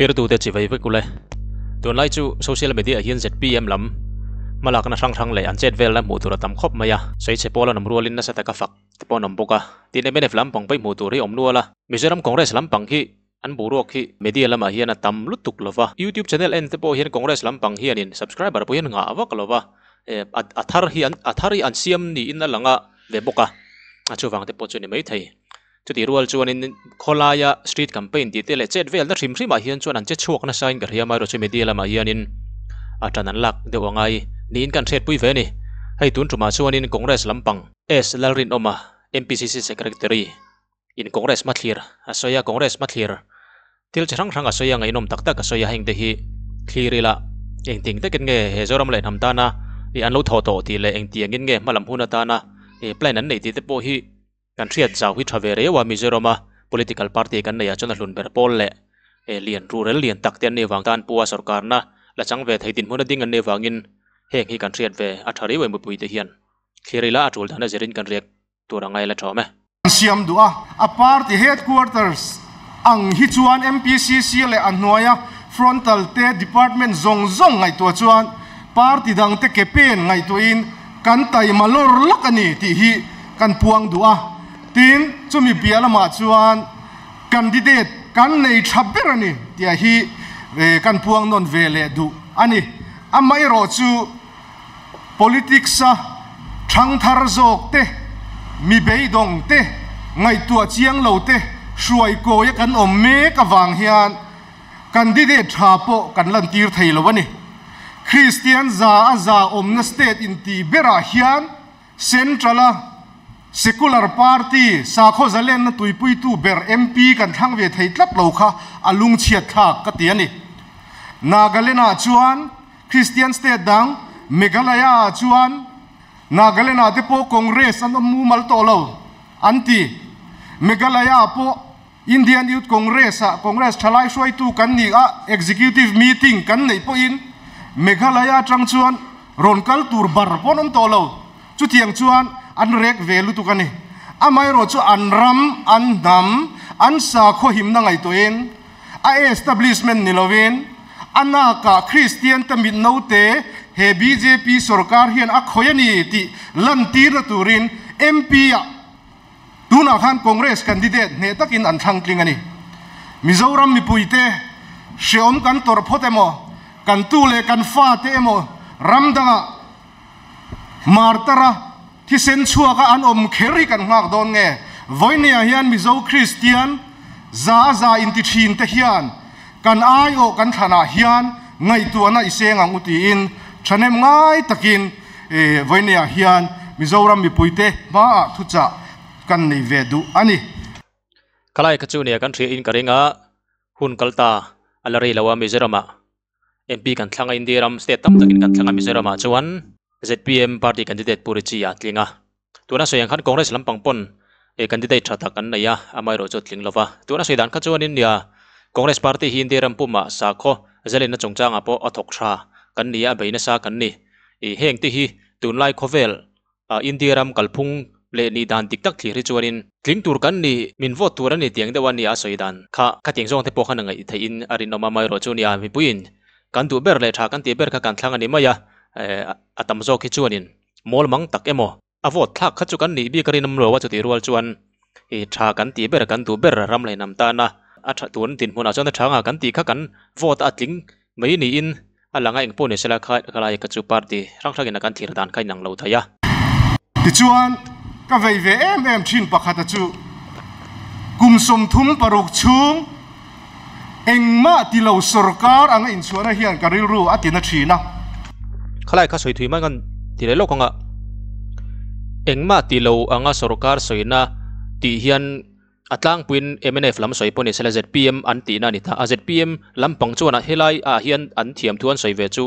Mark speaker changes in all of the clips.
Speaker 1: Thlirtute chi vei vek ule. Tunlai chu social media ah hian zpm lam hmalakna hrang hrang leh an chet velna hmuh tur a tam khawp mai a. Sawichhe pawl an awm rualin nasa taka fak te pawh an awm bawk a. Tin mnf lampang pawh i hmuh tur hi a awm nual a. Mizoram Congress lampang hi An boruak hi media lamah hian a tam lutuk lo va, YouTube channel en te pawh hian Congress lampang hianin subscriber pawh hian ngah vak lo va, a thar hi an a thar hi an siam niin a lang a ve bawk a, a chuvang te pawh chu a ni maithei. Chutih rual chuanin khawlaia street campaign tih te leh chet velna hrim hrimah hian chuan an che chhuak nasa in ka hria amaherawhchu media lamah hianin a tan an lak deuh a ngai niin kan hriatpui ve a ni. Hei tun tumah chuanin Congress lampang S Lalrinawma MPCC Secretary In Congress hmathlir a sawi a, Congress hmathlir thil chi hrang hrang a sawi a, ngaihnawm tak tak a sawi a, heng te hi thlir ila engting takin nge he Zoram leh hnam tana ih an lo thawh tawh tih leh engtiangin nge hmalam hun atana ih plan an neih tih te pawh hi kan hriat zau hi tha ve reu a, Mizorama political party kan neih ah chuan a hlun ber pawl leh eh lian rurel lian tak te an nih avang tan pua sorkarna la chang ve thei dinhmun a ding an nih avangin heng hi kan hriat ve a tha riau em mipui te hian thlir ila a tul dan a zirin kan riak tur a ngai la thawm e.
Speaker 2: Siam duh a, a party headquarters ang hi chuan MPCC leh a hnuaia frontal te department zawng zawng ngaihtuah chuan party dang te ke pen ngaihtuahin kan taima lawr lak a ni tih hi kan puang duh a. Tin, chumi piah lamah chuan candidate kan nei tha ber a ni tih hi kan puang nawn ve leh duh a ni. Amaherawhchu Politics-a thangthar zawk te, mi beidawng te, ngaihtuah chiang lo te hruai kawia kan awm mek avang hian candidate tha pawh kan lantir thei lo a ni. Kristian za a za awmna state inti berah hian Central-a secular party sakhaw zalenna tuipuitu ber MP kan thlang ve thei tlat lo kha a lungchhiat thlak ka ti a ni. Nagaland-ah chuan Christian state dang Meghalaya ah chuan Nagaland ah te pawh Congress an awm mumal tawh lo an ti. Meghalaya ah pawh Indian Youth Congress ah Congress thalai hruaitu kan nih a executive meeting kan neih pawhin Meghalaya atang chuan rawn kal tur bar pawh an awm tawh lo. Chutiang chuan an rek ve lutuk a ni. Amaherawh chu an ram, an hnam, an sakhaw himna ngaihtuahin A establishment ni lovin a nakah Kristian te mit note he bjp sorkar hian a khawih a ni tih lantirna turin MP ah tunah khan Congress candidate hneh takin an thlang tling a ni. Mizoram mipuite hreawm kan tawrh phawt emaw, kan tu leh kan fate emaw ram dangah martara Thisen chhuaka an awm kher hi kan nghak dawn nge? Vawinia hian Mizo Kristian za a za inti thin te hian kan aiawh kan thlanah hian ngaihtuahna i seng ang u tiin thahnem ngai takin vawinia hian Mizoram mipuite hmaah thuchah kan nei ve duh a ni.
Speaker 1: Khalai kha chu nia kan hria in ka ring a, hun kal ta a la rei lo a Mizoramah MP kan thlang a India ram state tam takin kan thlang a Mizoram ah chuan zpm party candidate Pu Richie a tling a tuna sawi ang khan Congress lampang pawn eh candidate tha tak an nei a amaherawh chu a tling lova tuna sawi dan kha chuan India Congress party hi India ram pumah sakhaw zalenna chungchangah pawh a thawk tha kan ni a a bei nasa kan ni ih heng te hi tunlai khawvel Ah India ram kalphung leh nih dan dik tak thlir hi chuanin tling tur kan ni, min vote tur a ni tiang deuh a nia a sawi dan kha khatiang zawng te pawh khan a ngaih theih in a rinawm a amaherawh chu nia mipuiin kan duh ber leh tha kan tih ber kha kan thlang a ni mai a, eh a tam zawk hi chuanin mawl mang tak emaw a vote thlak kha chu kan nih bik a rinawm lo a chutih rual chuan ih tha kan tih ber kan duh ber ram leh hnam tana a tha tun dinhmunah chuan a tha anga kan tih kha kan vote a tling mai niin A lang a engpawh ni sela kha ka lai ka chu party hrang hrangin a kan thlir dan kha inang lo thei a.
Speaker 2: Tichuan, ka vei ve em em thin pakhata chu kum 36 chhung engmah ti lo sorkar anga inchhuahna hian ka rilru a tina thin a.
Speaker 1: Khalai kha sawi thui mai ngan ti leh lawk anga engmah ti lo anga sorkar sawina tih hian A tlangpuiin mnf lam sawi pawh ni sela zpm an tihna a ni ta a, zpm lampang chuan a helai ah hian an thiam thu an sawi ve chu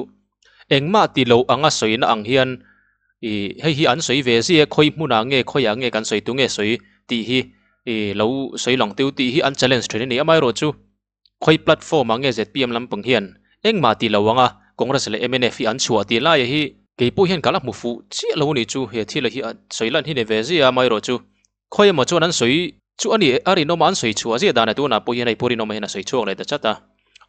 Speaker 1: engmah ti lo anga sawina ang hian ih hei hi an sawi ve zia khawi hmunah nge khawiah nge kan sawi tu nge sawi tih hi ih lo sawi lang teu tih hi an challenge thin a ni amaherawh chu khawi platform ah nge zpm lampang hian engmah ti lo anga Congress leh mnf hi an chhuah tih laia hi keipawh hian ka la hmu fuh chiah lo a ni chu he thil hi a sawi lan hi ni ve zia amaherawh chu Khawi emaw chuan an sawi chu a ni, a rinawma an sawi chhuah ziah dan a tunah pawh hian hei Pu Rinawma hian a sawi chhuak leh ta chat a.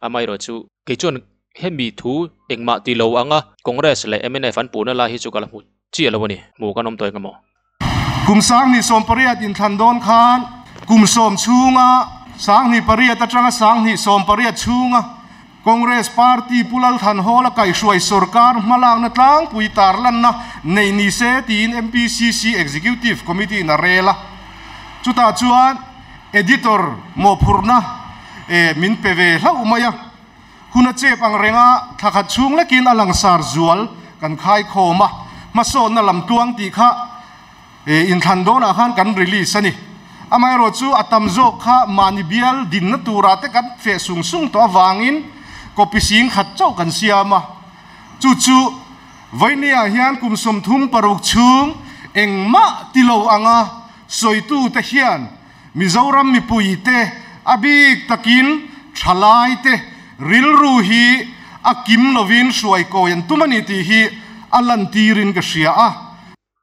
Speaker 1: Amaherawhchu, kei chuan hemi thu engmah ti lo anga Congress leh mnf an puhna lai hi chu ka la hmu chiah lo a ni. Hmu kan awm tawh eng emaw?
Speaker 2: Kum 2018 inthlan dawn khan kum sawm chhunga 2008 atanga 2018 chhunga Congress Party Pu Lalthanhawla kaihhruai sorkar hmalakna tlangpui tarlanna nei ni se tiin MPCC Executive Committee in a rel a. Chutah chuan Editor mawhphurhna min pe ve hlauh mai a. Hun a chep ang renga thla khat chhung lekin a langsar zual kan khaikhawm a, hmasawnna lam tluang tih kha inthlan dawnah khan kan release a ni. Amaherawh chu a tam zawk kha mahni bial dinna turah te kan feh sung sung tawh avangin copy sing khat chauh kan siam a. Chu chu Vainia hian kum 36 chhung engmah ti lo anga sawitute hian Mizoram mipuite a bik takin thalaite rilru hi a kim lovin hruai kawi an tum a ni tih hi a lantirin ka hria a.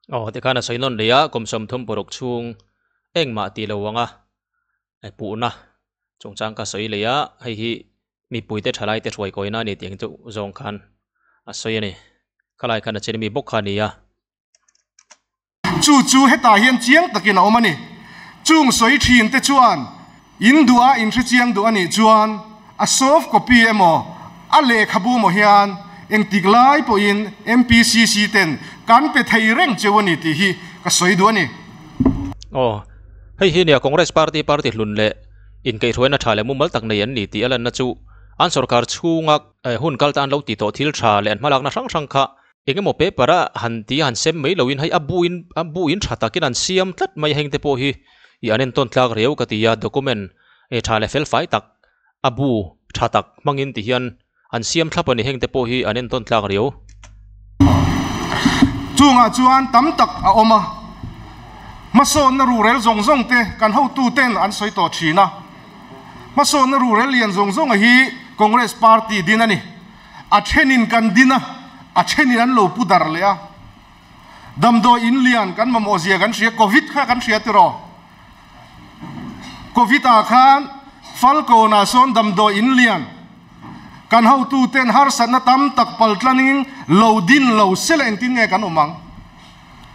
Speaker 1: Aw, tikhan a sawi nawn leh a, kum 36 chhung engmah ti lo anga puhna chungchang ka sawi leh a, hei hi mipuite thalaite hruai kawina a ni tih ang chu zawng khan a sawi a ni. Khalai khan a chen mi bawk kha a ni a.
Speaker 2: Chu chu hetah hian chiang takin a awm a ni. Chung sawi thin te chuan in duh a in hre chiang duh a nih chuan a soft copy emaw a lehkhabu emaw hian engtik lai pawhin MPCC ten kan pe thei reng cheu a ni tih hi ka sawi duh a ni.
Speaker 1: Aw, hei hi nia Congress Party party hlun leh inkaihhruaina tha leh mumal tak nei an ni tih a lanna chu an sorkar chhunga hun kal tan lo ti tawh thil tha leh an hmalakna hrang hrang kha Eng emaw paper a han ti a han sem mai loin hei a buin a buin tha takin an siam tlat mai a heng te pawh hi ih an entawn tlak riau ka ti a document eh tha leh fel fai tak a bu tha tak hmangin ti hian an siam thlap a ni heng te pawh hi an entawn tlak riau.
Speaker 2: Chungah chuan tam tak a awm a, hmasawnna rurel zawng zawng te kan hotuten an sawi tawh thin a, hmasawnna rurel lian zawng zawnga hi Congress party din a ni. A thenin kan din a, a thenin an lo pu dar leh a. Damdawi in lian kan mamawh zia kan hria, Covid kha kan hria tiraw? Covid ah khan Falkawnah sawn damdawi in lian kan hotu ten harsatna tam tak paltlanin lo din lo se la engtin nge kan awm ang?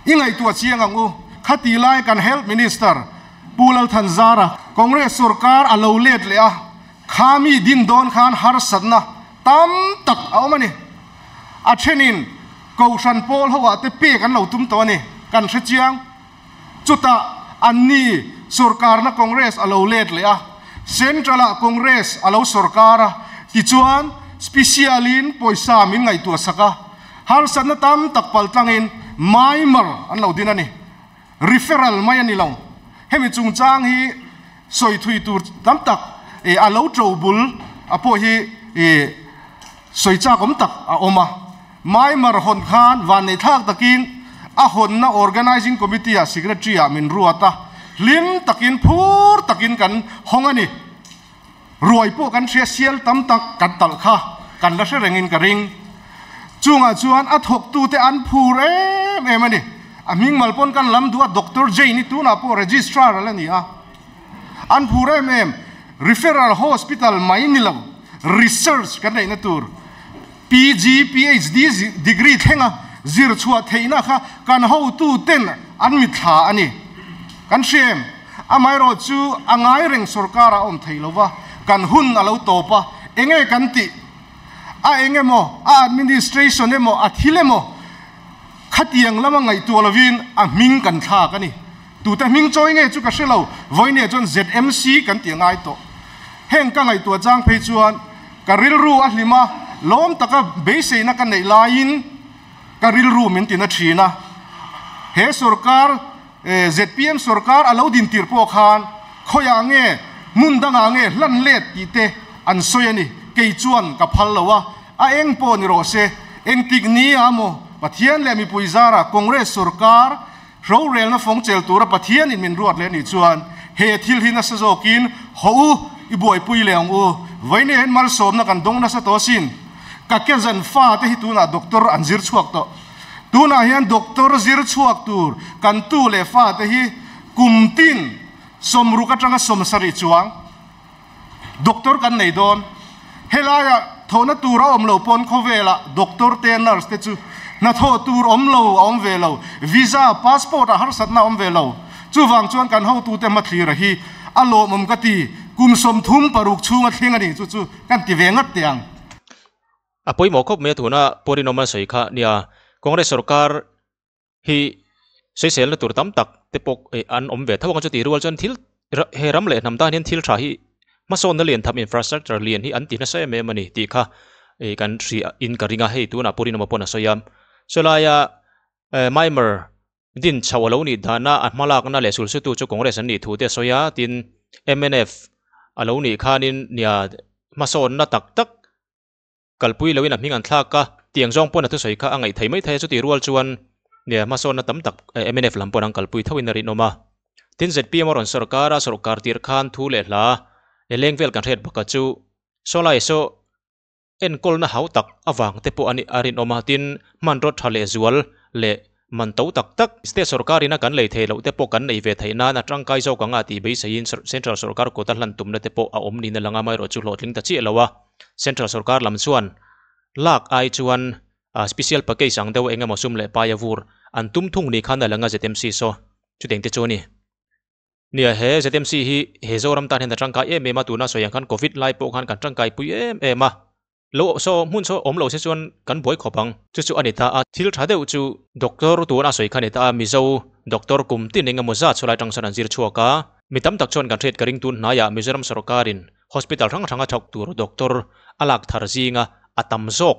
Speaker 2: I ngaihtuah chiang ang u. Khati lai kan Health Minister Pu Lalthanzara Congress sorkar a lo let leh a, Kha mi din dawn khan harsatna tam tak a awm a ni. A thenin Kohhran pawl ho ah te pek an lo tum tawh a ni. Kan hre chiang. Chutah anni sorkarna Congress a lo let leh a, Central ah Congress a lo sorkar a, tichuan special in pawisa min ngaihtuah sak a, harsatna tam tak paltlangin Myanmar an lo din a ni. Referral mai a ni lo. Hemi chungchang hi sawi thui tur tam tak a lo to bul a pawh hi sawi chak awm tak a awm a. Myanmar hawn khan vanneih thlak takin a hawnna Organising Committee ah Secretary ah min ruat a, hlim takin phur takin kan hawng a ni. Ruai pawh kan hria sial tam tak kan talh kha kan la hre rengin ka ring. Chungah chuan a thawktute an phur em em a ni. A hming mal pawn kan lam duh a, Doctor Jane i tunah pawh Registrar a la ni a. An phur em em. Referral Hospital mai ni lo, Research kan neihna tur PG, PhD degree thlenga zir chhuah theihna kha kan hotuten an mitthla a ni. Kan hria em? Amaherawh chu a ngai reng sorkar a awm thei lova, kan hun a lo tawp a, enge kan tih? A eng emaw, a administration emaw, a thil emaw khatiang lama ngaihtuah lovin a hming kan thlak a ni. Tute hming chawi nge chu ka hre lo, vawinia chuan ZMC kan tih a ngai tawh. Heng ka ngaihtuah chang phei chuan ka rilru a hlim a, lawm taka beiseina ka neih laiin ka rilru min tina thin a. He sorkar, zpm sorkar a lo din tir pawh khan khawiah nge, hmun dangah nge hlan let tih te an sawi a ni. Kei chuan ka phal lo a, a eng pawh ni rawh se, engtik ni ah maw Pathian leh mipui zara Congress sorkar Rorelna fawng chel tura Pathianin min ruat leh nih chuan he thil hi nasa zawkin haw u, i buaipui leh ang u. Vawiin hian malsawmna kan dawng nasa tawh asin. Ka ke zan fate hi tunah doctor an zir chhuak tawh. Tunah hian doctor zir chhuak tur kan tu leh fate hi kum tin 60 atanga 70 chuang doctor kan nei dawn. Helaia thawhna tur a awm lo pawn khawvelah doctor te nurse te chu hnathawh tur awm lo a awm ve lo, visa, passport ah harsatna a awm ve lo. Chuvang chuan kan hotute hmathlira hi a lawmawm ka ti, kum 36 chhunga thleng a ni chu chu kan ti ve ngat teh ang.
Speaker 1: A pawimawh khawp mai a tuna Pawrinawma sawi kha nia Congress sorkar hi sawiselna tur tam tak te pawh an awm ve tho ang chu tih rual chuan thil he ram leh hnam tan hian thil tha hi hmasawnna lian tham infrastructure lian hi an ti nasa em em a ni tih kha kan hria in ka ring a hei tunah Pawrinawma pawn a sawi a chulaia Myanmar din chhoh a lo nih dana a hmalakna leh sulsutu chu Congress an nih thu te a sawi a tin mnf a lo nih khanin nia hmasawnna tak tak Kalpui loin a hming an thlak a, tiang zawng pawn a thusawi kha a ngaih thei mai thei a, chutih rual chuan nia hmasawnna tam tak mnf lam pawn an kalpui thoin a rinawm a. Tin zpm a rawn sawrkar a, sawrkar tirh khan thu leh hla leng vel kan hriat bawk a chu sawlai saw enkawlna hau tak avang te pawh a nih a rinawm a, tin hmanraw tha leh zual leh Man to tak tak, state sorkar ina kan lei thei loh te pawh kan nei ve theih nan a tangkai zawk anga tih beiseiin central sorkar kut a hlan tumna te pawh a awm niin a lang a, amaherawh chu hlawhtling ta chiah lo a. Central sorkar lam chuan lak ai chuan special package ang deuh eng emaw sum leh pai a vur an tum thung ni khan a lang a ZMC saw chutiang te chu a ni. Nia he ZMC hi he Zoram tan hian a tangkai em em a, tuna sawi ang khan covid lai pawh khan kan tangkai pui em em a. Lo saw hmun saw awm lo se chuan kan buai khawp ang. Chu chu a ni ta a, thil tha deuh chu doctor tun a sawi kha a ni ta a, Mizo doctor kum tin eng emaw zat saw lai tang sawn an zir chhuak a, mi tam tak chuan kan hriat ka ring tun hnaiah Mizoram sawrkarin hospital hrang hranga thawk tur doctor a lak thar zinga a tam zawk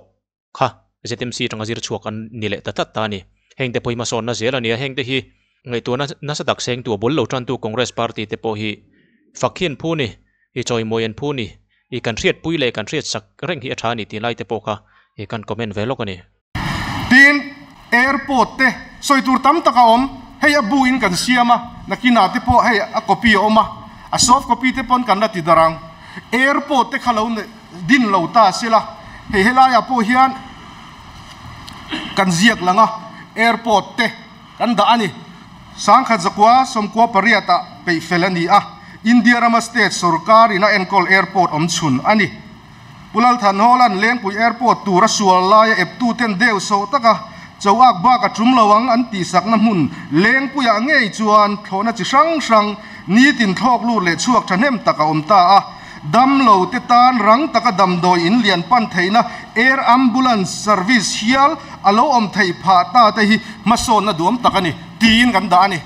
Speaker 1: kha ZMC tanga zir chhuak an ni leh ta tlat ta a ni. Hengte pawh hi hmasawnna zel a ni a, hengte hi ngaihtuahna nasa tak sengtu a bul lo tantu Congress party te pawh hi fak hi an phu ni, i chawimawi an phu ni. I kan hriatpui leh kan hriatsak reng hi a tha a ni tih lai te pawh kha i kan comment ve lawk a ni.
Speaker 2: Tin, airport te sawi tur tam tak a awm, hei a bu in kan siam a, nakinah te pawh hei a copy a awm a, a soft copy te pawn kan la ti darh ang. Airport te kha lo din lo ta se la, hei helaiah pawh hian kan ziak lang a, airport te kan dah a ni. 1998 ah peih fel a ni a, India rama state sorkar in a enkawl airport awm chhun a ni. Pu Lalthanhawla'n Lengpui Airport tur a sual laia eptuten deuh sawh taka choak bak a tum lo ang an tihsakna hmun Lengpuiah ngei chuan thlawhna chi hrang hrang nitin thlawk lut leh chhuak thahnem tak a awm ta a. Damlo te tan rang taka damdawi in lian pan theihna Air Ambulance Service hial a lo awm theih phah ta te hi hmasawnna duam tak a ni tiin kan dah a ni.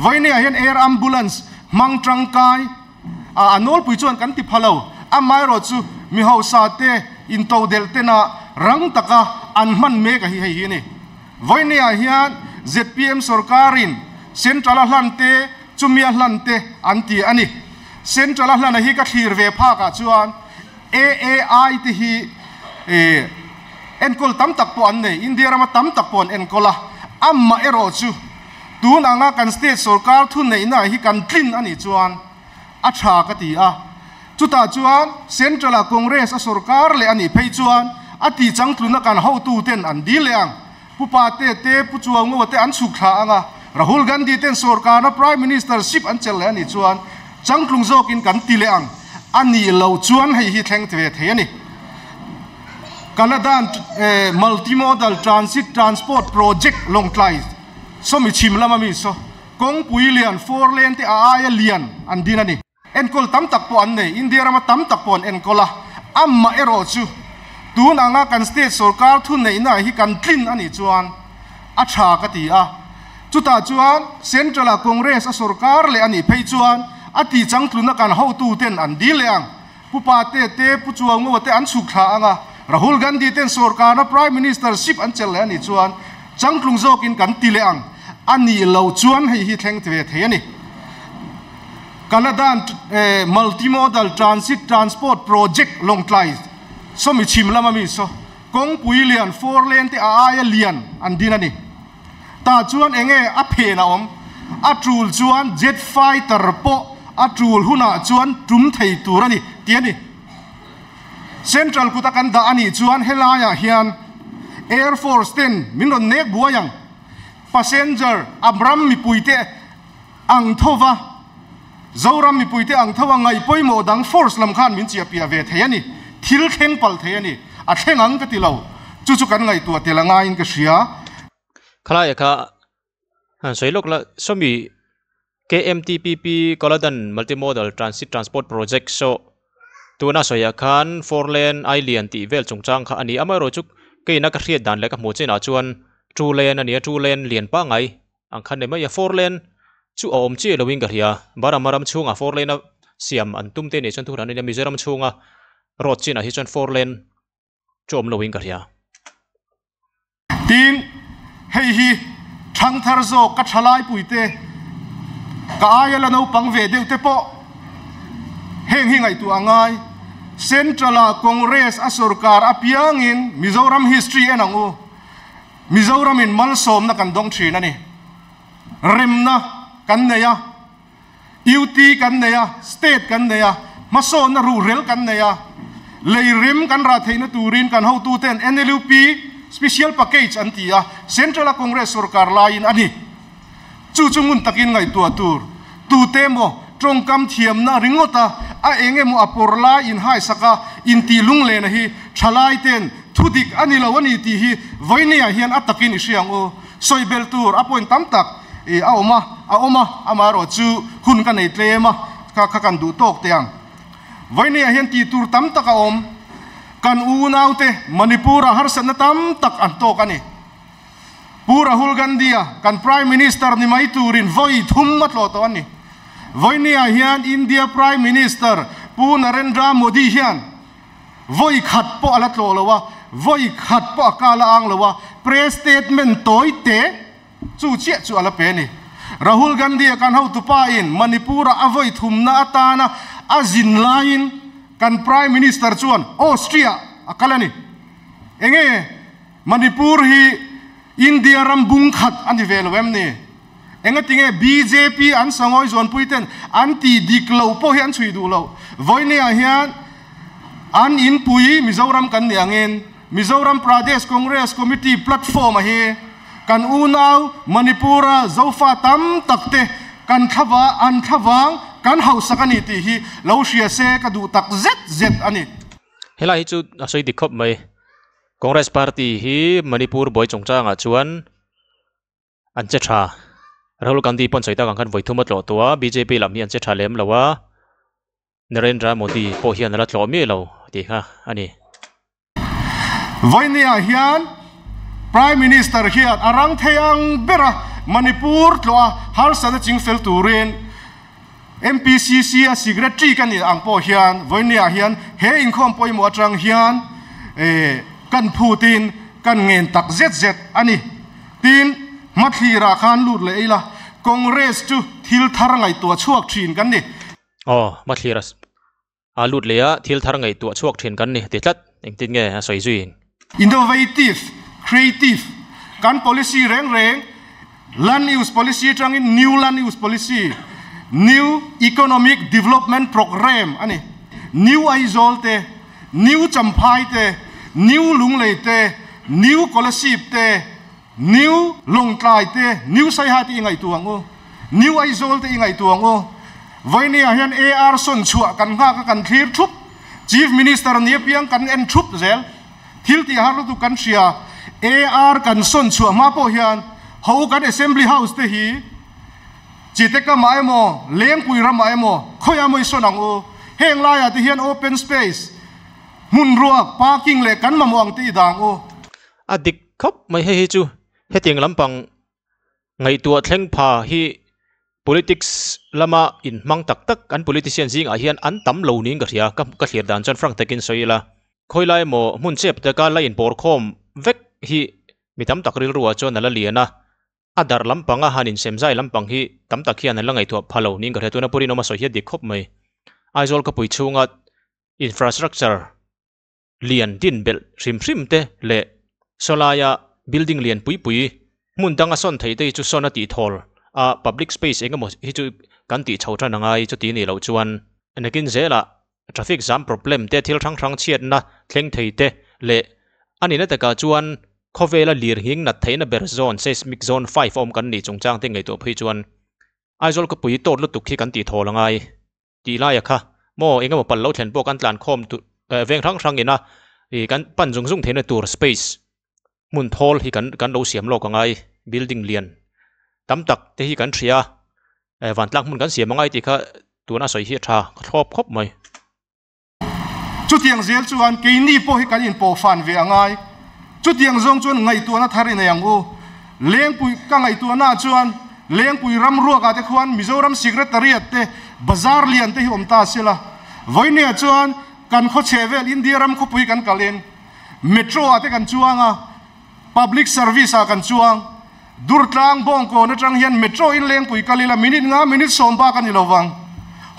Speaker 2: Vawinia hian Air Ambulance hmang tangkai a a nawlpui chuan kan ti pha lo. Amaherawh chu mi hausa te intodelh tena rang taka an hman mek a hi hei hi a ni. Vawinia hian zpm sorkarin Central a hlan te chumia hlan te an ti a ni. Central a hlana hi ka thlir ve phakah chuan AAI te hi enkawl tam tak pawh an nei, India rama tam tak pawh an enkawl a, amah erawh chu tun anga kan state sorkar thuneihna hi kan tlin a nih chuan a tha ka ti a. Chutah chuan Central ah Congress a sorkar leh a nih phei chuan a tih changtluna kan hotuten an dil leh ang. Pu Pate te, Pu Chuaungoa te an chhuk thla ang a, Rahul Gandhi ten sorkarna Prime Minister ship an chelh leh a nih chuan changtlung zawkin kan ti leh ang a nih loh chuan hei hi thleng ve thei a ni. Kaladan Multimodal Transit Transport Project Lawngtlai sawmi chhim lama mi saw kawngpui lian four lane te a aia lian an din a ni. Enkawl tam tak pawh an nei, India rama tam tak pawh an enkawl a, amah erawh chu tun anga kan state sorkar thuneihna hi kan tlin a nih chuan a tha ka ti a. Chutah chuan Central ah Congress a sorkar leh a nih phei chuan a tih changtluna kan hotuten an dil leh ang. Pu Pate te, Pu Chuaungoa te an chhuk thla ang a, Rahul Gandhi ten sorkarna Prime Minister ship an chelh leh a nih chuan changtlung zawkin kan ti leh ang a nih loh chuan hei hi thleng ve thei a ni. Kaladan Multimodal Transit Transport Project Lawngtlai sawmi chhim lama mi saw kawngpui lian four lane te a aia lian an din a ni. Tah chuan enge a phen a awm? A tul chuan jet fighter pawh a tul hunah chuan tum thei tur a ni tih a ni. Central kuta kan dah a nih chuan helaiah hian Air Force ten min rawn nek buai ang. Passenger a ram mipuite Ang tho va, Zoram mipuite ang tho a ngaih pawimawh dang force lam khan min chiah piah ve thei a ni. Thil thleng palh thei a ni. A thleng ang ka ti lo. Chu chu kan ngaihtuah tel a ngaiin ka hria.
Speaker 1: Khalaia kha han sawi lawk la, sawmi KMTPP Kaladan Multimodal Transit Transport Project saw tuna sawiah khan four lane ai lian tih vel chungchang kha a ni. Amaherawhchu chu keina ka hriat dan leh ka hmuh chinah chuan two lane a ni a, two lane lian pangngai ang khan ni mai a, four lane chu a awm chiah loin ka hria. Barama ram chhungah four lane a siam an tum te nih chuan thu hran a nia, Mizoram chhunga road chinah hi chuan four lane chu awm loin ka hria.
Speaker 2: Tin, hei hi thangthar zawk ka thalai puite, ka aia la naupang ve deuh te pawh heng hi ngaihtuah a ngai. Central-ah Congress a sorkar apiangin Mizoram history en ang u. Mizoramin malsawmna kan dawng thin a ni. Remna kan nei a, UT kan nei a, State kan nei a, hmasawnna ruhrel kan nei a, lei rem kan rah theihna turin kan hotuten NLUP Special Package an ti a, Central-a Congress sorkar laiin a ni. Chu chu ngun takin ngaihtuah tur. Tute emaw tawngkam thiamna ringawt a, a eng emaw a pawr lai inhaisak a, intih lunglena hi thalaiten thu dik a ni lo a ni tih hi vawinia hian a takin i hria ang u. Sawi bel tur a point tam tak i a awm a, a awm a, amaherawh chu hun ka nei tlem a, kha kha kan duh tawk teh ang. Vawinia hian tih tur tam tak a awm. Kan unaute Manipur-ah harsatna tam tak an tawk a ni. Pu Rahul Gandhi-a kan Prime Minister ni mai turin vawi thum a tlawh tawh a ni. Vawinia hian India Prime Minister Pu Narendra Modi hian vawi khat pawh a la tlawh lo a, vawi khat pawh a kal a ang lo a, press statement tawi te chu chiah chu a la pe a ni. Rahul Gandhi-a kan hotupa in Manipur-a a vawi thumna atana a zin laiin kan Prime Minister chuan Austria a kal a ni. Enge? Manipur hi India ram bung khat a ni ve lo em ni? Engatinge bjp an sangawi zuanpui ten an ti dik lo pawh hi an chhui duh lo. Vawinia hian an inpui Mizoram kan nih angin Mizoram Pradesh Congress Committee platform a hi kan unau Manipur-a Zofa tam tak te kan thlava an thlavang kan hausak a ni tih hi lo hria se ka duh tak zet zet a ni.
Speaker 1: Helai hi chu a sawi dik khawp mai. Congress party hi Manipur buai chungchangah chuan an che tha. Rahul Gandhi pawh an sawi tak ang khan vawi thum a tlawh tawh a, bjp lam hi an che tha lem lo a, Narendra Modi pawh hian a la tlawh miah lo tih kha a ni.
Speaker 2: Vawinia hian Prime Minister hian a rang thei ang bera Manipur tlawh a harsatna chingfel turin MPCC a Secretary ka nih ang pawh hian vawinia hian he inkhawm pawimawh atang hian kan phutin kan ngen tak zet zet a ni. Tin, hmathlirah khan lut leh ila Congress chu thil thar ngaihtuah chhuak thin kan ni.
Speaker 1: Aw, hmathlir a lut leh a, thil thar ngaihtuah chhuak thin kan ni ti tlat. Engtin nge a sawi zui?
Speaker 2: Innovative, creative kan policy reng reng Land Use Policy atangin New Land Use Policy, New Economic Development Programme a ni. New Aizawl te, New Champhai te, New Lunglei te, New Kolasib te, New Lawngtlai te, New Saiha te i ngaihtuah ang u. New Aizawl te i ngaihtuah ang u. Vawinia hian AR sawn chhuah kan nghak a kan thlir thup. Chief Minister ni apiang kan en thup zel. Thil tih har lutuk kan hria. AR kan sawn chhuah hma pawh hian ho kan Assembly House te hi Chite kamah emaw, Lengpui ramah emaw khawiah emaw i sawn ang u. Heng laiah te hian open space, hmun ruak, parking leh kan mamawh ang te i dah ang u.
Speaker 1: A dik khawp mai hei hi chu hetiang lampang Ngaihtuah thleng pha hi politics lama inhmang tak tak an politician zingah hian an tam lo niin ka hria, ka ka thlir dan chuan frank takin sawi ila. Khawi lai emaw hmun chep taka la inpawr khawm vek hi mi tam tak rilruah chuan a la lian a, a darh lampanga han insemzai lampang hi tam tak hian an la ngaihtuah pha lo niin ka hria. Tuna Pu Rinawma sawi hi a dik khawp mai. Aizawl khawpui chhunga infrastructure lian din belh hrim hrim te leh sawlaia building lian pui pui hmun danga sawn theih te hi chu sawn a tih thawl a public space eng emaw hi chu kan tih chho tan angai chuti nih loh chuan nakin zelah traffic jam problem te thil hrang hrang chhiatna thleng thei te leh a nihna takah chuan khawvela lir nghing nat theihna ber zone seismic zone 5 a awm kan nih chungchang te ngaihtuah phei chuan Aizawl khawpui tawt lutuk hi kan tih thawl angai. Tih laia kha maw eng emaw pal lo thlen pawh kan tlan khawm veng hrang hrang ina ih kan pan zung zung theihna tur space hmun thawl hi kan kan lo siam lawk angai building lian tam tak te hi kan hria a vantlang hmun kan siam angai tih kha tuna sawi hi a tha ka thlawp khawp mai.
Speaker 2: Chutiang zel chuan keini pawh hi kan inpawh fan ve a ngai. Chutiang zawng chuan ngaihtuahna thar i nei ang u. Lengpui ka ngaihtuahnaah chuan Lengpui ram ruakah te khuan Mizoram Secretariat te bazar lian te hi awm ta se la. Vawinia chuan kan khaw chhe vel India ram khawpui kan kalin Metro ah te kan chuang a, Public Service ah kan chuang. Durtlang Bawngkawn atang hian Metro in Lengpui kal ila minute nga minute sawm bak a ni lo vang.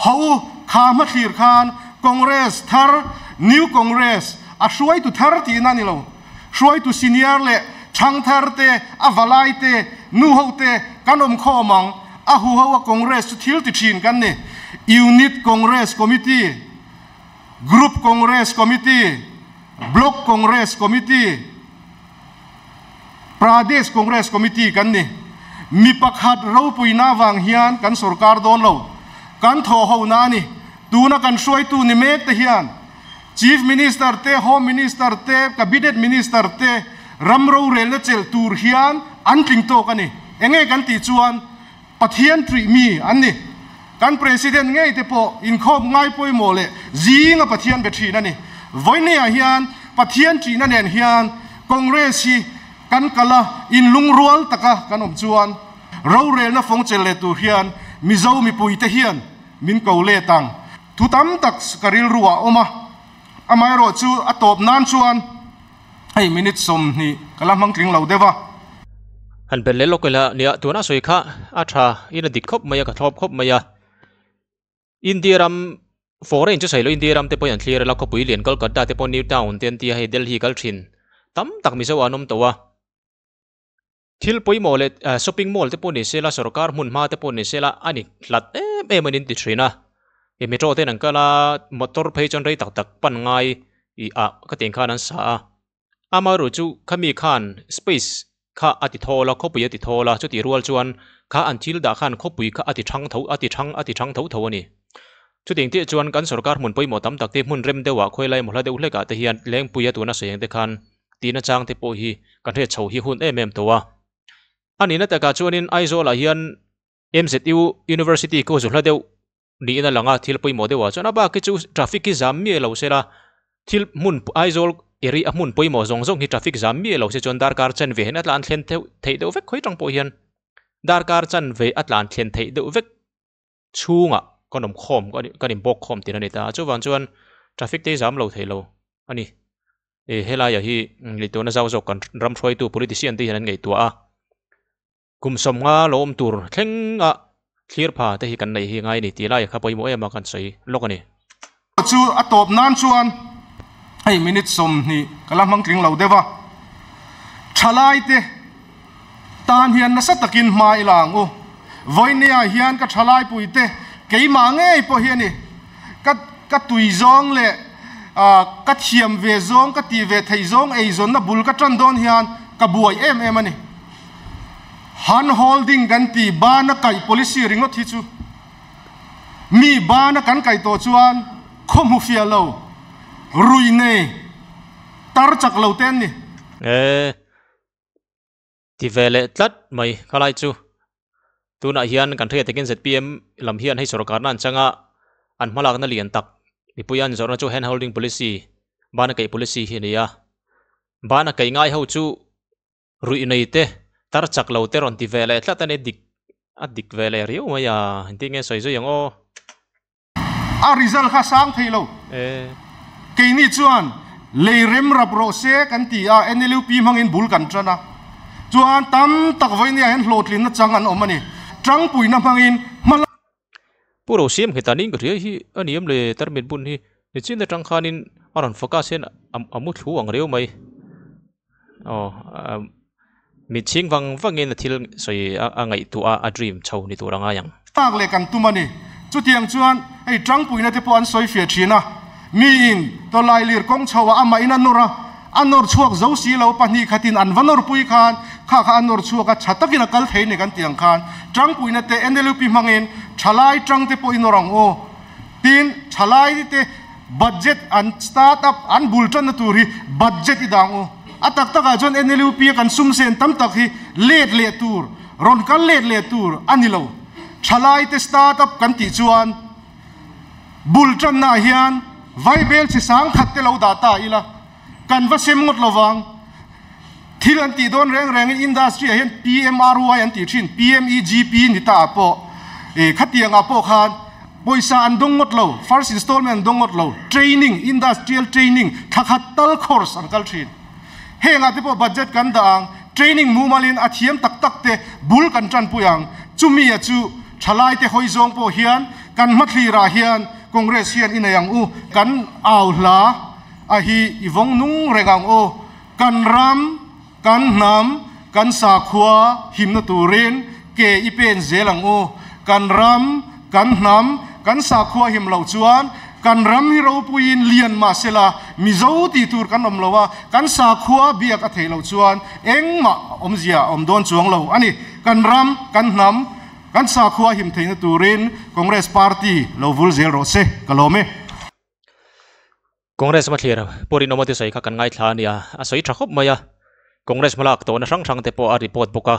Speaker 2: Ho u, kha hmathlir khan Congress thar, New Congress, a hruaitu thar tihna a ni lo. Hruaitu senior leh thangthar te, a valai te, nu ho te kan awm khawm ang. A huho a Congress chu thil ti thin kan ni. Unit Congress Committee, Group Congress Committee, Block Congress Committee, Pradesh Congress Committee kan ni. Mi pakhat ropuina avang hian kan sorkar dawn lo. Kan thawh hona a ni. Tuna kan hruaitu ni mek te hian Chief Minister te, Home Minister te, Cabinet Minister te ram rorelna chelh tur hian an tling tawk a ni. Enge kan tih chuan Pathian ṭih mi an ni. Kan President ngei te pawh inkhawp ngai pawimawh leh zinga Pathian be ṭhin a ni. Vawinia hian Pathian ṭihna nen hian Congress hi kan kal a, inlungrual taka kan awm chuan rorelna fawng chel leh tur hian Mizo mipuite hian min ko let ang. Thu tam tak ka rilru ah awm a, amaherawh chu a tawp nan chuan Hei minute 20 ka la hmang tling lo deuh a.
Speaker 1: Han belh leh lawk ila nia tuna sawi kha a tha in a dik khawp mai a ka thlawp khawp mai a. India ram foreign chu sawi lo India ram te pawhin an thlir ila khawpui lian Kolkata te pawh new town te an tia hei Delhi kal thin tam tak Mizo an awm tawh a. Thil pawimawh leh shopping mall te pawh ni sela sorkar hmun hma te pawh ni sela a ni hlat em em a ni an ti thin a. Ih metro ten an kal a motor phei chuan rei tak tak pan ngai ih ah ka tih ang khan an sa a. Amaherawhchu chu khami khan space kha a ti thawl a khawpui a ti thawl a chutih rual chuan kha an thil dah khan khawpui kha a ti thang tho a ti thang a ti thang tho tho a ni. Chutih tih chuan kan sorkar hmun pawimawh tam tak te hmun rem deuh ah khawi lai emaw hla deuh hlek ah te hian lengpui a tuna sawi ang te khan tihna chang te pawh hi kan hriat chho hi hun em em tawh a. A nihna takah chuanin Aizawlah hian MZU University khu zu hla deuh niin a lang a, thil pawimawh deuhah chuan a bak hi chu traffic hi zam miah lo sela, thil hmun Aizawl area a hmun pawimawh zawng zawng hi traffic zam miah lo se chuan darkar chanve hian a tlan thlen theih deuh vek khawi tang pawh hian darkar chanve a tlan thlen theih deuh vek chhungah kan awm khawm kan inbawk khawm tir a ni ta a chuvang chuan traffic te hi zam lo thei lo a ni e helaiah hi ngaihtuahna zau zawk kan ram hruaitu politician te hian an ngaihtuah a kum sawmnga lo awm tur thleng a thlir pha te hi kan neih hi ngai a ni tih laiah kha pawimawh em a kan sawi lawk a ni.
Speaker 2: Chu a tawp nan chuan hei minute 20 ka la hmang tling lo deuh a, thalai te tan hian nasa takin hma i la ang u. Vawinia hian ka thalai pui te keimah ngei pawh hi a ni. Ka ka tui zawng leh ka thiam ve zawng ka tih ve theih zawng eizawnna bul ka tan dawn hian ka buai em em a ni. Hand holding kan tih bana kaih policy ringawt hi chu. Mi bana kan kaih tawh chuan khaw hmu fiah lo, rui nei, tar chak lo te an ni.
Speaker 1: E, ti ve leh tlat mai khalai chu. Tunah hian kan hriat takin zpm lam hian hei sorkarna an chang a, an hmalakna lian tak mipui an zawrhna chu hand holding policy, bana kaih policy hi a ni a. Bana kaih ngai ho chu Ruih nei te, tar chak lo te rawn ti ve leh tlat a ni, dik a dik ve leh riau mai a, engtin nge sawi zui ang aw.
Speaker 2: A result kha sang thei lo. Keini chuan lei rem rap rawh se kan ti a, NLUP hmangin bul kan tan a, chuan tam tak vawinia hian hlawhtlinna chang an awm a ni. Tangpuina hmangin hma la.
Speaker 1: Pu Rosiam heta ning ka hria hi a ni em le tarmit bun hi nichin atang khanin a rawn focus hian a mu thlu ang riau mai aw mit chhing vang vangin a thil sawi a ngaihtuah a a dream chho ni tur a ngai ang.
Speaker 2: Tak leh kan tum a ni. Chutiang chuan hei tangpuina te pawh an sawi fiah thin a, miin tawlailir kawng chho ah amahin a nawr a, A nawr chhuak zo si lo, pahnih khatin an va nawrpui khan kha kha a nawr chhuak a, tha takin a kal thei ni kan tih ang khan tangpuina te NLUP hmangin thalai tang te pawh i nawr ang u. Tin, thalai te Budget an start up an bul tanna tur hi budget i dang u. A tak takah chuan NLUP a kan sum sen tam tak hi let leh tur, rawn kal let leh tur a ni lo. Thalaite start up kan tih chuan bul tannaah hian vaibel chi sangkhat te lo dah ta ila kan va sem ngawt lovang. Thil an tih dawn reng rengin industry ah hian PMRY an tih thin, PMEGP ni ta ah pawh eh khatiang ah pawh khan pawisa an dawng ngawt lo, first installment an dawng ngawt lo, training, industrial training thla khat tal course an kal thin. Heng ah te pawh budget kan dah ang, training mumal in a thiam tak tak te bul kan tanpui ang, chumi ah chu thalai te hawi zawng pawh hian kan hmathlir ah hian Congress hian i nei ang u, kan au hla a hi i vawng nung reng ang u. Kan ram, kan hnam, kan sakhua himna turin ke i pen zel ang u. Kan ram, kan hnam, kan sakhua him loh chuan kan ram hi ropuiin lian mah sela Mizo tih tur kan awm lo a, kan sakhua biak a theih loh chuan engmah awmzia a awm dawn chuang lo a ni. Kan ram, kan hnam, kan sakhua him theihna turin Congress Party lo vul zel rawh se, ka lawm e.
Speaker 1: Congress hmathlir Pu Rinawma te sawi kha kan ngaithla a nia, a sawi tha khawp mai a. Congress hmalak tawhna hrang hrang te pawh a report bawk a.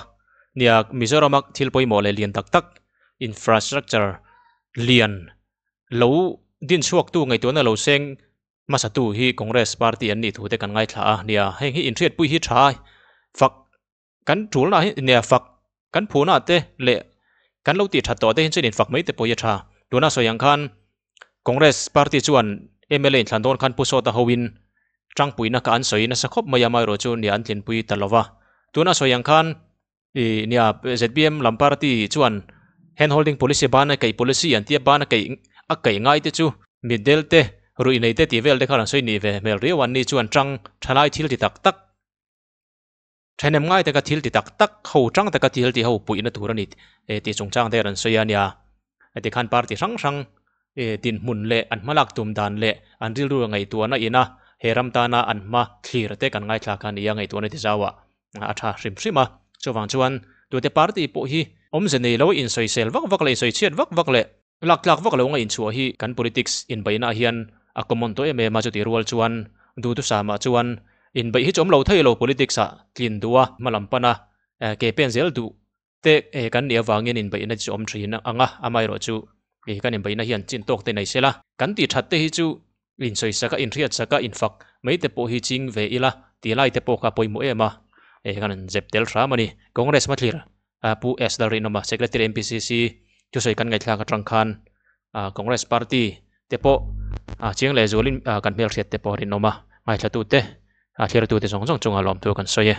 Speaker 1: Nia, Mizorama thil pawimawh leh lian tak tak infrastructure lian lo din chhuaktu ngaihtuahna lo seng hmasatu hi Congress party an nih thu te kan ngaithla a nia. Heng hi inhriatpui hi tha fak kan tulna hi nia fak kan phuna te leh kan lo tih that tawh te hi chuan infak mai te pawh hi a tha. Tuna sawi ang khan Congress party chuan mla inthlan dawn khan Pu Sawta hoin tangpuina kha an sawi nasa khawp mai a, amaherawh chu nia an tlinpui ta lo va. Tuna sawi ang khan ih nia zpm lam party chuan hand holding policy bana kaih policy an tia bana kaih a kaih ngai te chu mitdel te ruih nei te tih vel te khan an sawi nih ve hmel riau a, anni chuan tang thalai thil ti tak tak. Thahnem ngai taka thil ti tak tak ho tang taka thil ti ho puihna tur a ni tih chungchang te rawn sawi a nia. Heti khan party hrang hrang dinhmun leh an hmalak tum dan leh an rilru ngaihtuahna ina he ram tana an hma thlir te kan ngaithla kha a ni a, ngaihtuahna ti zauah a tha hrim hrim a. Chuvang chuan tute party pawh hi awmze nei lo insawisel vak vak leh insawichhiat vak vak leh lak tlak vak lo nga inchhuah hi kan politics inbeihnaah hian a common tawh em em a, chutih rual chuan duhthusam ah chuan Inbeih hi chu awm lo thei lo politics ah tlin duh a hma lam pan a ke pen zel duh te kan nih avangin inbeihna chu awm thin ang a, amaherawh chu kan inbeihna hian chin tawk te nei sela. Kan tih that te hi chu insawi sak a, inhriat sak a, infak mai te pawh hi ching ve ila tih lai te pawh kha pawimawh em a, kan han zep tel hram a ni. Congress hmathlir Pu S Lalrinawma Secretary MPCC thusawi kan ngaihthlak atang khan Congress party te pawh chiang leh zualin kan hmelhriat te pawh a rinawm a, ngaithlatute, thliartute zawng zawng chungah lawmthu kan sawi e.